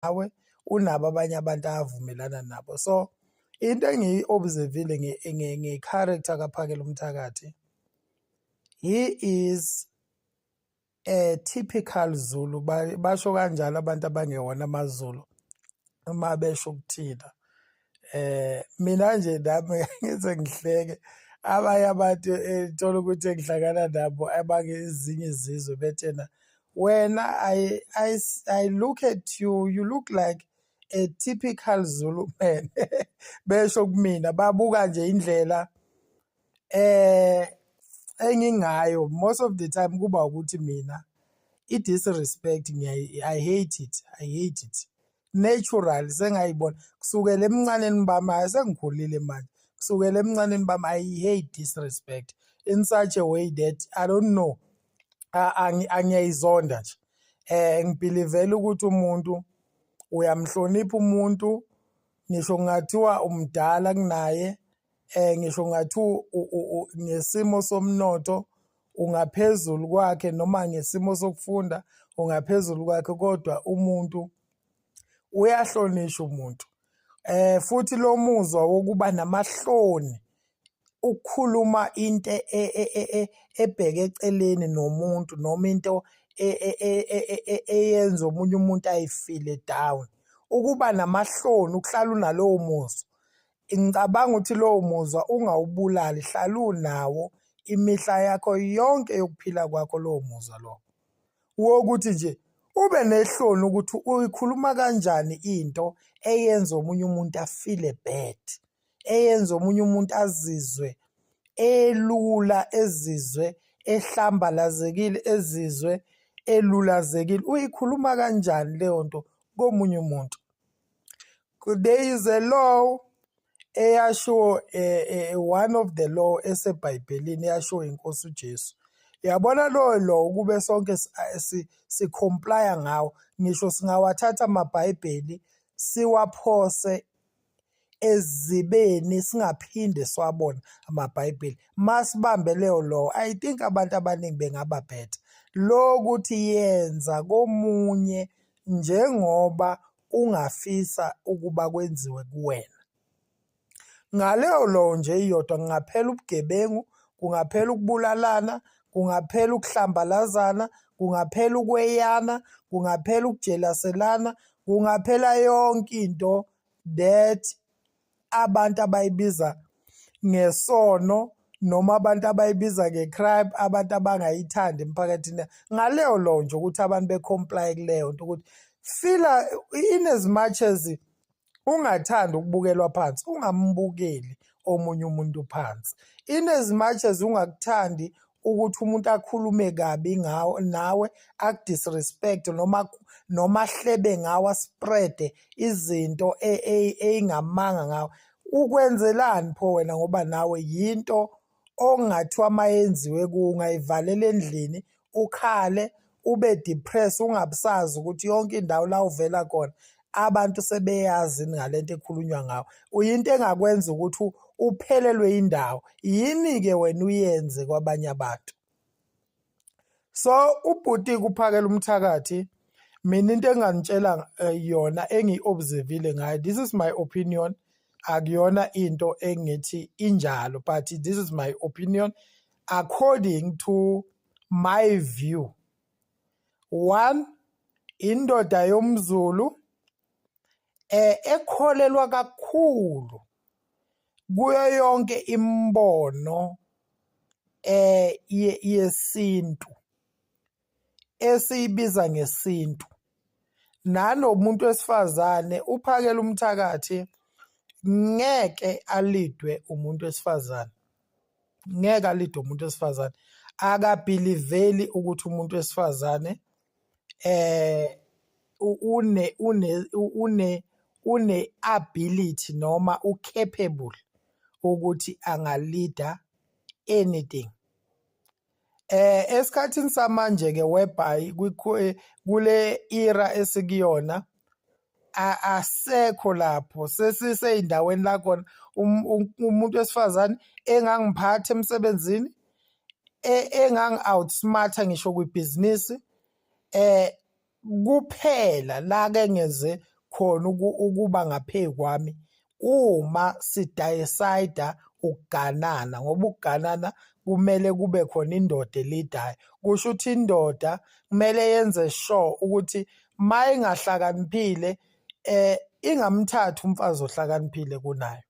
Nawe unabo abanye abantu avumelana nabo. So into engiyi-observe-ile nge-character kaPhakela Umthakathi, he is a typical Zulu. Basho kanjalo abantu abangewona amaZulu uma besho ukuthina. Mina nje nami ngize ngihleke, abanye abantu ethola ukuthi engihlangana nabo abangezinye izizwe bethena, "Wena, I look at you, you look like a typical Zulu man." Besho kumina, babuka nje indlela engingayo. Most of the time kuba ukuthi mina i-disrespect I hate it, I hate it naturally. Sengayibona kusukela ebuncaneni bami, sengikhulile manje, kusukela ebuncaneni bami I hate disrespect in such a way that I don't know, angiyayizonda nje. Ngi-believe-a ukuthi umuntu uyamhlonipha umuntu, ngisho kungathiwa umdala kunaye, ngisho kungathiwa ngesimo somnotho ungaphezulu kwakhe noma ngesimo sokufunda ungaphezulu kwakhe, kodwa umuntu uyahlonishwa umuntu. Futhi lo muzwa wokuba namahloni ukukhuluma into ebheke eceleni nomuntu noma into eyenza omunye umuntu ayi-feel-e down, ukuba namahloni, ukuhlala unalowo muzwa, ngicabanga ukuthi lowo muzwa ungawubulali, hlala unawo imihla yakho yonke yokuphila kwakho, lowo muzwa lo wokuthi nje ube nehloni ukuthi uyikhuluma kanjani into eyenza omunye umuntu a-feel-e bad, eyenza omunye umuntu azizwe elula, ezizwe ehlambalazekile, ezizwe elulazekile. Uyikhuluma kanjani leyo nto komunye umuntu? There is a law eyashiwo, one of the law eseBhayibhelini eyashiwo inkosi uJesu. Yabona loyo law, kube sonke si-comply-a ngawo, ngisho singawathatha amabhayibheli siwaphose ezibeni, singaphinde siwabone amabhayibheli, masibambe leyo law, I think abantu abaningi bengaba better. Lokuthi yenza komunye njengoba ungafisa ukuba kwenziwe kuwena. Ngaleyo law nje iyodwa kungaphela ubugebengu, kungaphela ukubulalana, kungaphela ukuhlambalazana, kungaphela ukweyana, kungaphela ukujelaselana, kungaphela yonke into that abantu abayibiza ngesono noma abantu abayibiza nge-crime, abantu abangayithandi emphakathini. Ngaleyo law nje, ukuthi abantu be-comply kuleyo nto, ukuthi feel-a in as much as ungathandi ukubukelwa phansi, ungambukeli omunye umuntu phansi. In as much as ungakuthandi ukuthi umuntu akhulume kabi ngawe nawe, aku-disrespect noma ahlebe ngawe, a-spread-e izinto ey'ngamanga ngawe, ukwenzelani pho wena? Ngoba nawe yinto okungathiwa mayenziwe kuwe ungayivalela endlini, ukhale, ube depressed, ungabusazi ukuthi yonke indawo la uvela khona abantu sebeyazi ngalento ekhulunywa ngawe. Uyinto engakwenza ukuthi uphelelwe indawo. Yini-ke wena uyenze kwabanye abantu? So ubhuti kuPhakela Umthakathi, mina into enganitshela yona engiyi-observe-ile ngayo, this is my opinion, akuyona into engithi injalo, but this is my opinion according to my view. One, indoda yomZulu ekholelwa kakhulu kuyo yonke imibono yesintu esiyibiza ngesintu. Nanomuntu wesifazane uPhakela Umthakathi ngeke a-lead-we umuntu wesifazane, ngeke a-lead-we umuntu wesifazane. Aka-believe-li ukuthi umuntu wesifazane une ability noma u-capable ukuthi anga-lead-a anything. Esikhathini samanje ke, whereby kule era esikuyona, asekho lapho, sesiseyindaweni la khona umuntu wesifazane engangiphatha emsebenzini, engangi-outsmart ngisho kwibhizinisi, kuphela la ke ngeze khona ukuba ngaphezu kwami uma sidayisayida ukuganana ngoba ukuganana kumele kube khona indoda elidayo. Kusho ukuthi indoda kumele yenze sure ukuthi uma ingahlakaniphile ingamthathi umfazi ohlakaniphile kunayo.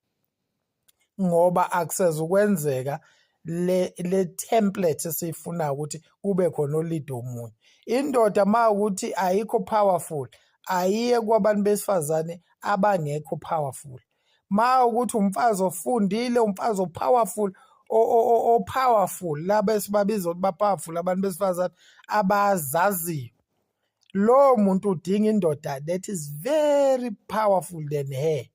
Ngoba akusezukwenzeka le template esiyifunayo ukuthi kube khona olida omunye. Indoda uma ukuthi ayikho powerful, ayiye kwabantu besifazane abangekho powerful. Ma ukuthi umfazi ofundile, umfazi o-powerful, o-powerful, laba esibabiza ukuthi ba-powerful abantu besifazane abazaziyo. Lowo muntu udinga indoda that is very powerful than her.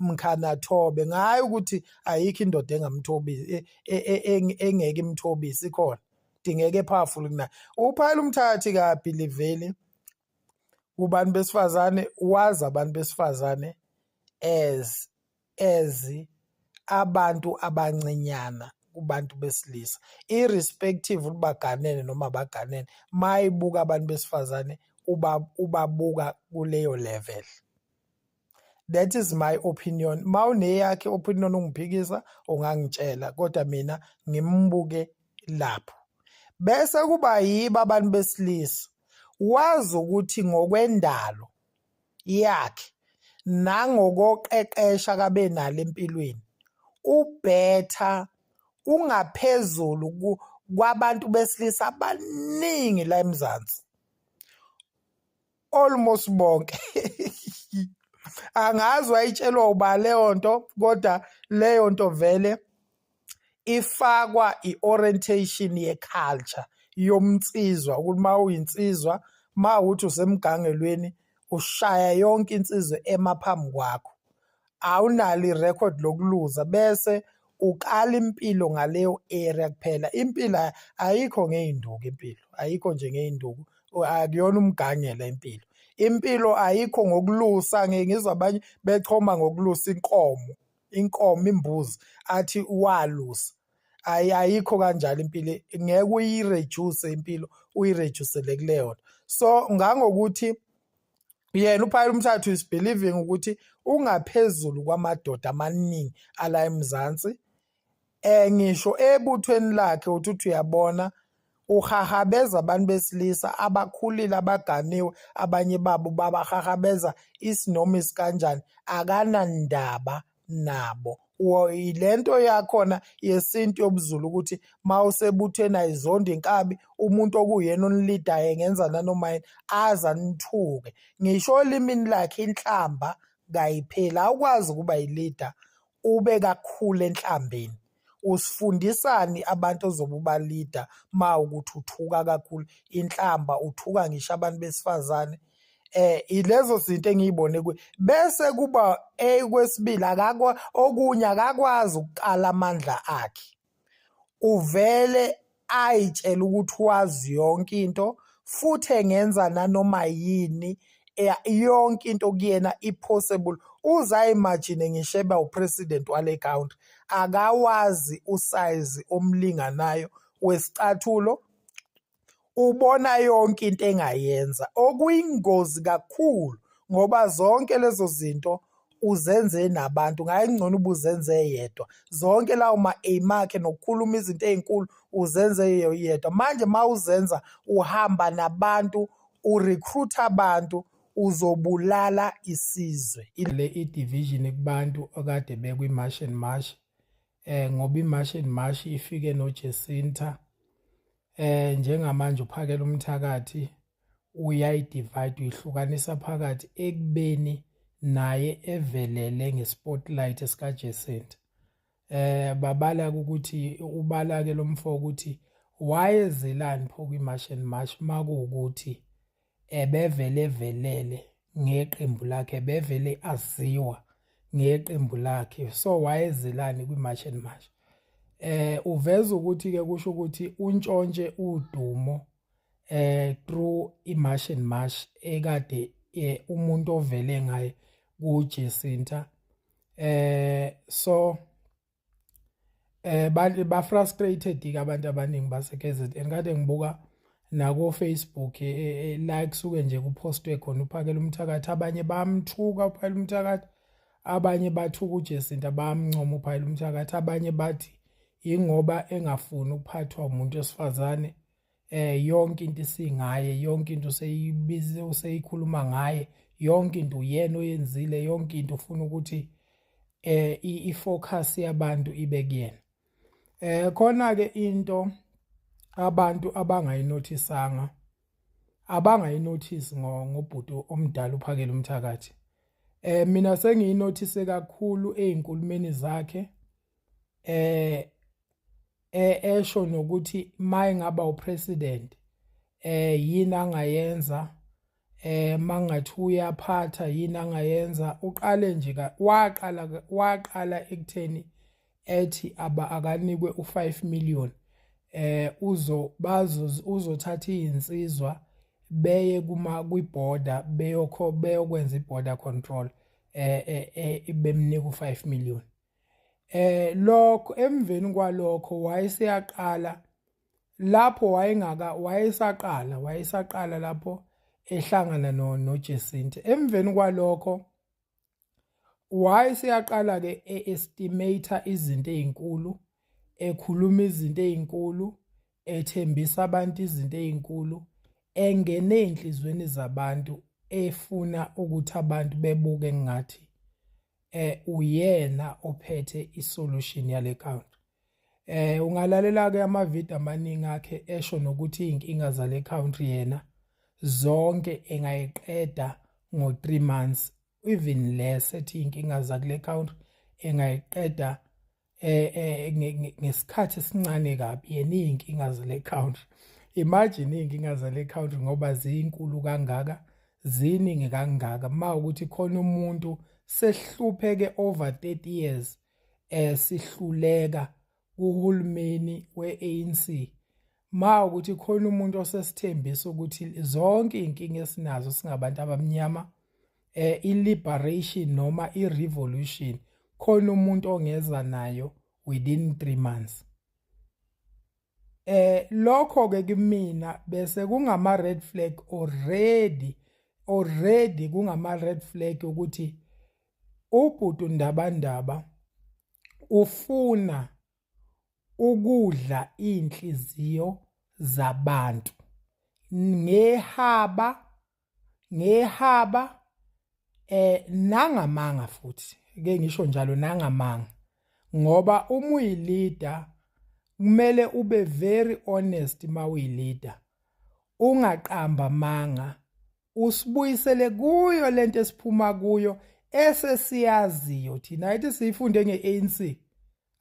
Mkhanathobe ngayi ukuthi ayikho indoda engamthobisi, engeke imthobise, ikhona dingeke powerful kunaye. Uphayela umthathi kaBhiliveli kubantu besifazane, wazi abantu besifazane as abantu abancinyana kubantu besilisa, irrespective ukuthi baganene noma baganene. Mayibuka abantu besifazane ubabuka kuleyo level. That is my opinion. Mawuneyakhe opinion ungiphikisa ungangitshela, kodwa mina ngimbuke lapho. Bese kuba yibo abantu besilisa, wazi ukuthi ngokwendalo yakhe nangokoqeqesha kabe nalo empilweni ubetha ungaphezulu kwabantu besilisa abaningi la eMzansi, almost bonke. Angazi wayitshelwa uba leyo nto, kodwa leyo nto vele ifakwa i-orientation ye-culture yomnsizwa, ukuthi uma uyinsizwa, uma ukuthi usemgangelweni, ushaya yonke insizwa ema phambi kwakho, awunalo irekhodi lokuluza, bese uqala impilo ngaleyo area kuphela. Impilo ayikho ngey'nduku, impilo ayikho nje ngey'nduku, akuyona umgangela impilo. Impilo ayikho ngokulusa. Ngike ngizwe abanye bechoma ngokulusa inkomo, inkomo, imbuzi, athi walusa. Ayikho kanjalo impilo, ngeke uyi-reduce impilo, uyi-reduce-ele kuleyo nto. So ngangokuthi yena uPhakela Umthathu is believing ukuthi ungaphezulu kwamadoda amaningi ala eMzansi. Ngisho ebuthweni lakhe uthi uyabona uhahabeza abantu besilisa abakhulile, abaganiwe, abanye babo babahahabeza isinoma isikanjani, akanandaba nabo. Lento yakhona yesintu yobuZulu ukuthi mawusebuthweni ayizondi inkabi, umuntu okuyena onilidayo engenza nanoma yini aze anithuke. Ngisho olimini lakhe inhlamba kayipheli, awukwazi ukuba yi-leader ube kakhulu enhlambeni. Usifundisani abantu ozobe ubalida ma ukuthi uthuka kakhulu inhlamba, uthuka ngisho abantu besifazane? Ilezo zinto engiyibone kuye. Bese kuba ekwesibili, okunye akakwazi ukukala amandla akhe. Uvele ayitshele ukuthi wazi yonke into futhi engenza nanoma yini, yonke into kuyena i-possible. Uze ayi-imagine ngisho eba u-president wale country, akawazi usayizi omlinganayo wesicathulo, ubona yonke into engayenza, okuyingozi kakhulu ngoba zonke lezo zinto uzenze nabantu, ngayingcono ubuzenze yedwa. Zonke lawo ma-aim akhe nokukhuluma izinto ey'nkulu uzenze yedwa. Manje uma uzenza uhamba nabantu, u-recruit abantu, uzobulala isizwe. Le i-division kubantu okade bekwi-March and March, ngoba i-March and March ifike noJacinta, njengamanje uPhakela Umthakathi uyayi-divide, uyihlukanisa phakathi ekubeni naye evelele nge-spotlight sikaJacinta. Babala ukuthi ubala ke lo mfo ukuthi wayezelani pho kwi-March and March makuwukuthi ebevele velele ngeqembu lakhe, bevele aziwa ngeqembu lakhe, so wayezelani kwi-March and March? Uveza ukuthi ke kusho ukuthi untshontshe udumo through i-March and March ekade umuntu ovele ngaye kuJacinta. So ba frustrated ke abantu abaningi base KZN. Kade ngibuka Nako Facebook la kusuke nje kupostwe khona uphakela umthakathi, abanye bamthuka uphakela umthakathi, abanye bathuka uJacinta, bamncoma uphakela umthakathi, abanye bathi ingoba engafuni ukuphathwa umuntu wesifazane, yonke into isingaye, yonke into useyibize, useyikhuluma ngaye, yonke into uyena oyenzile, yonke into ufuna ukuthi ifocus yabantu ibe kuyena. Khona ke into abantu abangayinothisanga, abangayinothisi ngobhuti omdala uphakela umthakathi. Mina sengiyinothise kakhulu ezinkulumeni zakhe, esho nokuthi mayengaba upresident yini angayenza, mangathi uyaphatha yini angayenza. Uqale nje waqala ekutheni ethi aba akanikwe u5 million, uzo bazo uzothatha izinsizwa beye kuma kwiborder, beyokho beyokwenza iborder control, bemnika u5 million. Lokho emveni kwalokho wayeseyaqala lapho wayengaka wayesaqala lapho ehlangana no noJacinta. Emveni kwalokho wayeseyaqala ke e-estimate izinto ezinkulu, ekhuluma izinto ezinkulu, ethembisa abantu izinto ezinkulu, engene ezinhlizweni zabantu, efuna ukuthi abantu bebuke ngathi uyena ophethe isolution yale country. Ungalalela ke ama video amaningi akhe esho nokuthi izinkinga zale country yena zonke engayiqeda ngo 3 months, even less, ethi inkinga zakule country engayiqeda ngesikhathi esincane kabi yena izinkinga zale country. Imagine izinkinga zale country ngoba zinkulu kangaka, ziningi kangaka, ma ukuthi khona umuntu sehlupheke over 30 years sihluleka kuhulumeni we-ANC, ma ukuthi khona umuntu osesithembisa ukuthi zonke izinkinga esinazo singabantu abamnyama, i-liberation noma i-revolution, khona umuntu ongeza nayo within 3 months. Lokho ke kimina bese kungama red flag already, kungama red flag ukuthi ubhuti Ndabandaba ufuna ukudla inhliziyo zabantu ngehaba nangamanga futhi ke ngisho njalo nangamanga, ngoba uma uyileader kumele ube very honest. Mawuyileader ungaqamba manga, usibuyisele kuyo lento esiphuma kuyo esesiyaziyo thina. Ayithi siyifunde ngeANC,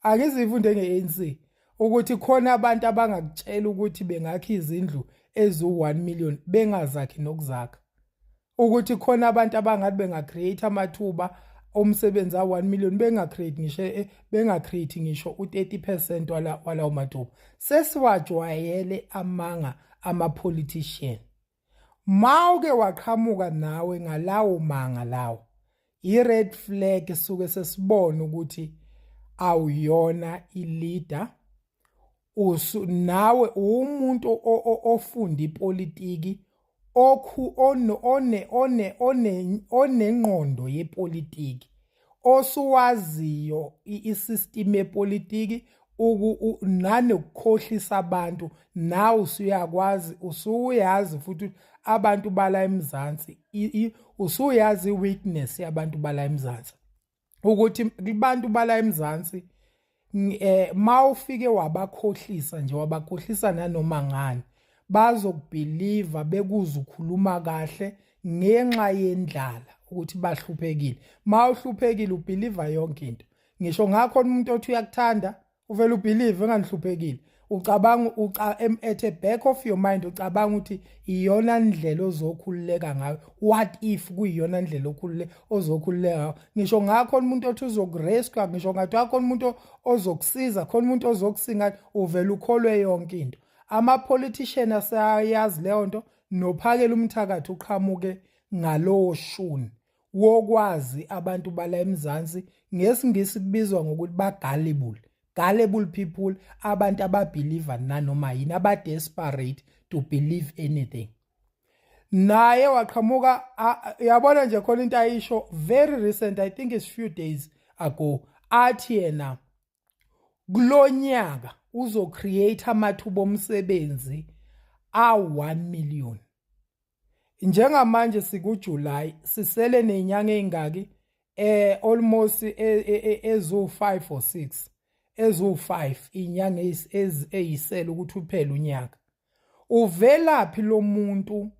ake siyifunde ngeANC ukuthi khona abantu abangakutshela ukuthi bengakha izindlu ezu-1 million bengazakhi nokuzakha, ukuthi khona abantu abangathi bengacreate amathuba omsebenzi a-1 million bengacreate ngisho bengacreate ngisho u-30% wala walawo mathuba. Sesiwajwayele amanga ama-politician. Mawuke waqhamuka nawe ngalawo manga lawo, i-red flag, suke sesibona ukuthi awuyona i-leader. Usu nawe umuntu ofunda ipolitiki, okhu one one one one onengqondo yepolitiki, osuwaziyo isystem yepolitiki nanokukhohlisa abantu. Nawe usuyakwazi, usuyazi futhi abantu bala eMzansi, usuyazi i-weakness yabantu bala eMzansi, ukuthi kubantu bala eMzansi mawufike wabakhohlisa nje, wabakhohlisa nanoma ngani, bazokubelieve, bekuza ukhuluma kahle ngenxa yendlala ukuthi bahluphekile. Mawuhluphekile ubelieve yonke into, ngisho ngakho umuntu othi uyakuthanda uvela ubelieve enganihluphekile. Ucabanga uca at the back of your mind ucabanga ukuthi iyona ndlela ozokhululeka ngayo. What if kuyiyona ndlela okhulule ozokhululeka ngayo? Ngisho ngakho umuntu othi uzokurescue, ngisho ngathi akhona umuntu ozokusiza, khona umuntu ozokusinga, uvela ukholwe yonke into. Ama politician asayazi leyo nto, nophakela umthakathi uqhamuke ngalowo shuni wokwazi abantu bala eMzansi. Ngesingisi kubizwa ngokuthi ba gullible. Gullible people, abantu ababelieve nanoma yini, aba-desperate to believe anything. Naye waqhamuka, yabona nje, khona into ayisho very recent, I think it's few days ago, athi yena kulonyaka uzocreate amathuba omsebenzi a1 million. Njengamanje sikuJuly, sisele nezinyanga ezingaki? Almost ezu5 or 6, ezu5 inyanga eziyisele ukuthi uphele unyaka. Uvelaphi lo muntu,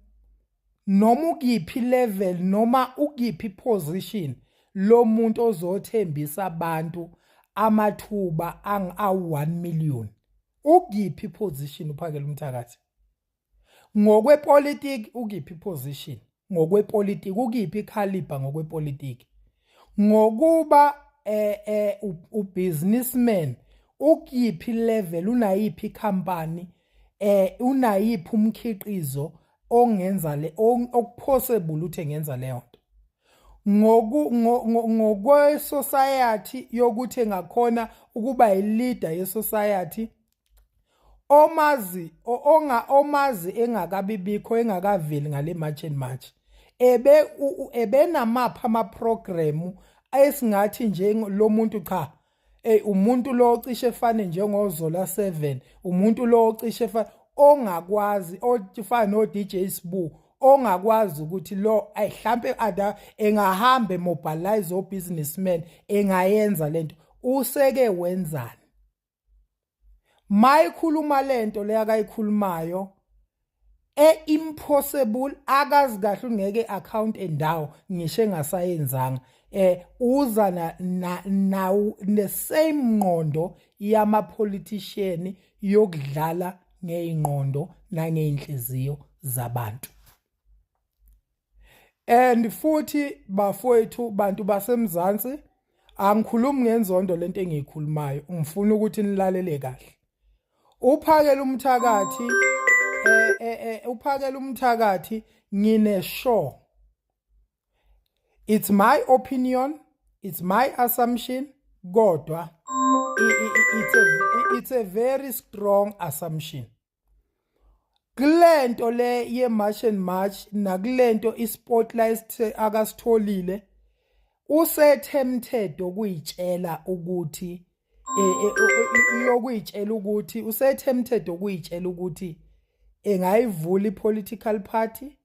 noma ukuyiphi level, noma ukuyiphi position lo muntu ozothembisa abantu amathuba awu-1 million? Ukuyiphi position uPhakela Umthakathi ngokwepolitiki? Ukuyiphi position ngokwepolitiki? Ukuyiphi icaliber ngokwepolitiki? Ngokuba ubusinessman, ukuyiphi level? Unayiphi company? Unayiphi umkhiqizo ongenza le okupossible ukuthi engenza leyo nto ngoku ngokwe society, yokuthi engakhona ukuba ileader ye society omazi onga omazi engakabibikho, engakaveli ngale March and March, ebe ebenamapha ama program esingathi nje lo muntu, cha, ey, umuntu lo ocishe efane njengoZola 7, umuntu lo ocishe efane ongakwazi ofana no DJ Sbu, ongakwazi ukuthi lo mhlambe ada engahamba mobilize o businessman, engayenza lento. Useke wenzani? Mayikhuluma lento le akayikhulumayo e-impossible, akazi kahle, ungeke account endawo ngisho engasayenzanga. Uza na na the same ngqondo yama politician yokudlala ngeyingqondo nangeyinhliziyo zabantu. And futhi bafowethu, bantu baseMzansi, angikhulumi ngenzondo. Lento engiyikhulumayo, ngifuna ukuthi nilalele kahle. Uphakela Umthakathi, uPhakela Umthakathi, ngine sure, it's my opinion, it's my assumption, kodwa it's a very strong assumption. Kulento le ye March and March nakulento ispotlight akasitholile, usethempted ukuyitshela ukuthi iyokuyitshela ukuthi usethempted ukuyitshela ukuthi engayivula ipolitical party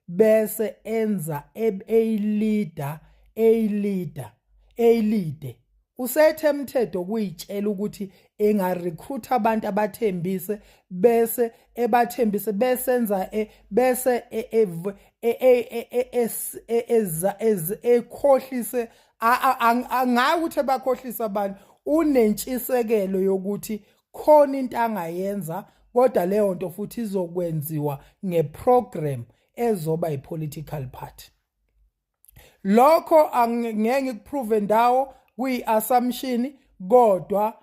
bese enza eyileader, eyileader, eyilide. Usethempted ukuyitshela ukuthi engarecruit abantu, abathembise, bese ebathembise, bese enza, bese ekhohlise, angayi ukuthi ebakhohlisa abantu. Unentshisekelo yokuthi khona into angayenza, kodwa leyo nto futhi izokwenziwa ngeprogram ezoba ipolitical party. Lokho angeke ngikuprove ndawo, kuyi-assumption, kodwa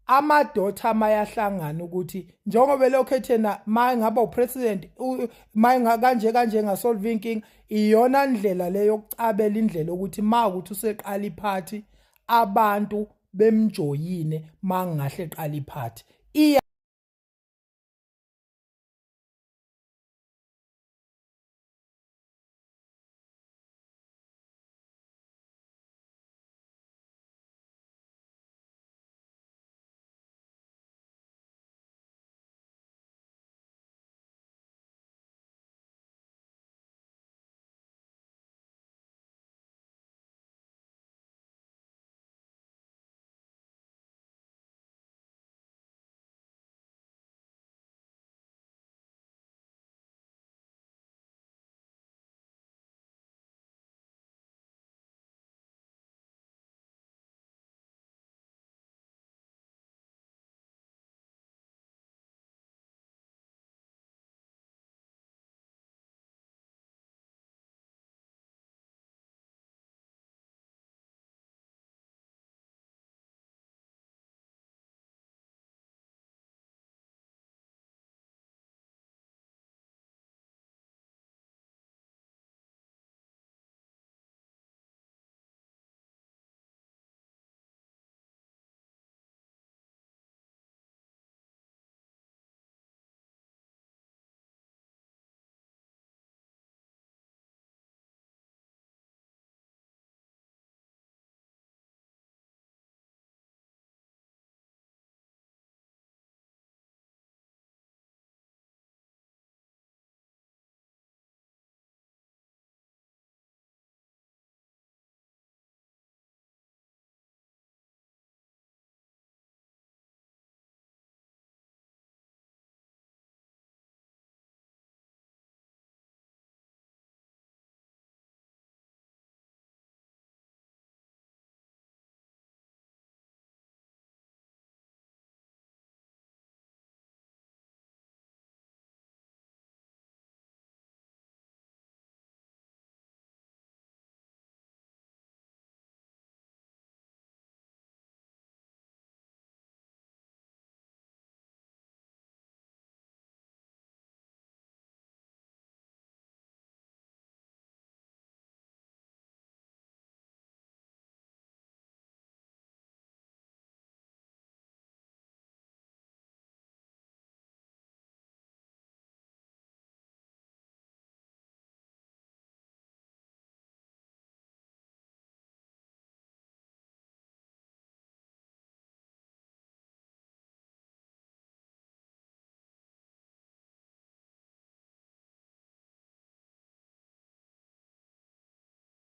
amadotha mayahlangana ukuthi njengoba lokho ethena ma ngaba upresident, ma kanje kanje ngasolve inkinga, iyona ndlela leyo yokucabela indlela ukuthi ma ukuthi useqala iphathi, abantu bemjoyine. Mangahle eqala iphathi iya